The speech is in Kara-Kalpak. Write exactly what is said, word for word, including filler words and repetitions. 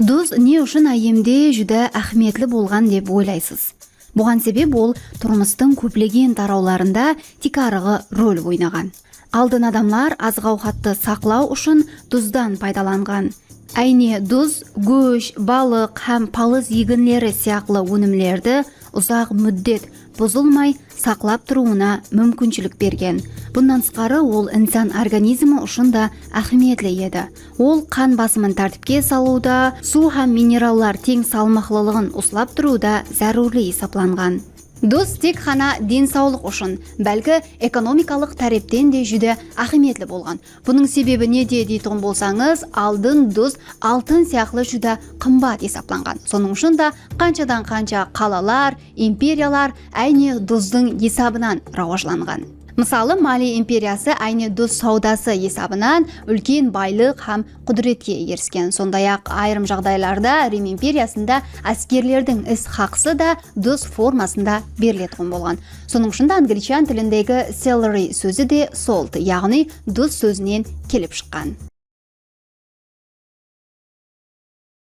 Duz ne ushın áyyemde júdá áhmiyetli bolǵan dep oylaysız? Buǵan sebep ol turmıstıń kóplegen tarawlarında tiykarǵı rol oynaǵan. Aldın adamlar azıq-awqattı saqlaw ushın duzdan paydalanǵan. Áyne duz gósh, balıq hám palız eginleri sıyaqlı ónimlerdi uzaq múddet buzılmay saqlap turıwına múmkinshilik bergen. Bunnan tısqarı, ol insan organizmi ushın da áhmiyetli edi. Ol qan basımın tártipke salıwda, suw hám minerallar teń salmaqlılıǵın uslap turıwda zárúrli esaplanǵan. Duz tek ǵana densawlıq ushın, bálki ekonomikalıq tárepten de júdá áhmiyetli bolǵan. Bunıń sebebi nede deytuǵın bolsańız, aldın duz altın sıyaqlı júdá qımbat esaplanǵan. Sonıń ushın da qanshadan-qansha qalalar, imperiyalar áyne duzdıń esabınan rawajlanǵan. Mısalı, Mali imperiyası áyne duz sawdası esabınan úlken baylıq hám qúdiretke erisken. Sonday-aq, ayırım jaǵdaylarda Rim imperiyasında áskerlerdiń is haqısı da duz formasında beriletuǵın bolǵan. Sonıń ushın da anglichan tilindegi celery sózi de salt, yaǵnıy duz sózinen kelip shıqqan.